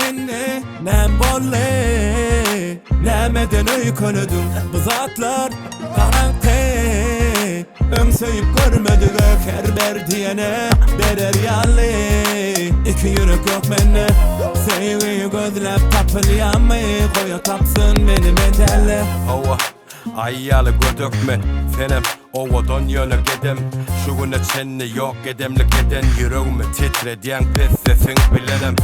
indi näm boldy? Nämeden öýkelediň? Bu zatlar garaňky. Öň söýüp görmedige her ber diýene berer ýaly. Iki ýürek ýok mende. Söýgi gözläp tapylýamy? Goýa tapsyn meni men däl-de. Hawa, aý ýaly gödekmen, senem owadan ýöne gedem Şu güne çenli ýok gedemlik eden ýüregimi titredýäň pes sesiň bilenem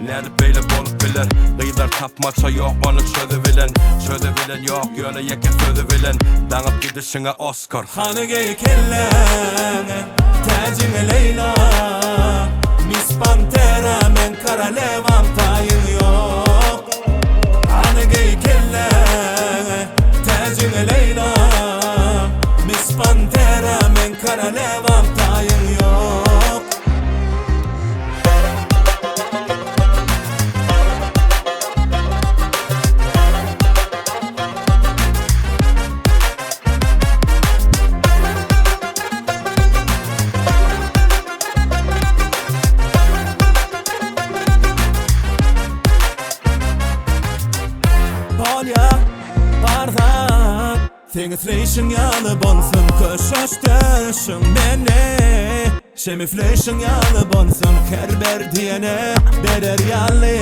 Nädip beýle bolup biler gyzlar tapmaça ýok ony çözübilen Çözübilen ýok ýöne ýeke sözi bilen Daňyp gidişiňe Oskar. Hany geý kelläňe täjiňi Leýla Miss Pantera men korolewam taýyň ýok Hany geý kelläňe täjiňi Leýla Miss Pantera men korolewam taýyň ýok. Bolýa, bar zat Seň isleýşiň ýaly bolsun Köşeşdirşiň meni Şem üfleýşiň ýaly bolsun Her ber diýene berer ýaly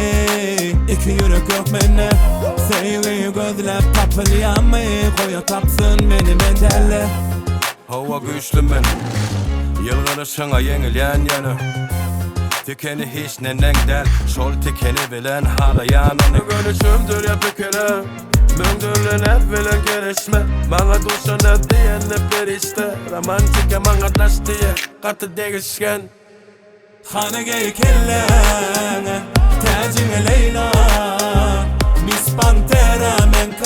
Iki ýürek ýok mende Söýgi gözläp tapylýamy Goýa tapsyn meni men däl-de. Hawa güýçli men Ýylgyryşyňa ýeňilýän ýöne Tikeni hiç neneň däl Şol tikeni bilen halaýan ony. Göni çümdürýär pikire Müň dürli näz bilen kereşme Maňa duşan öz diýende perişde Romantika maňa daş diýe Gaty degişgen. Hany geý kelläňe täjiňi Leýla Miss Pantera men.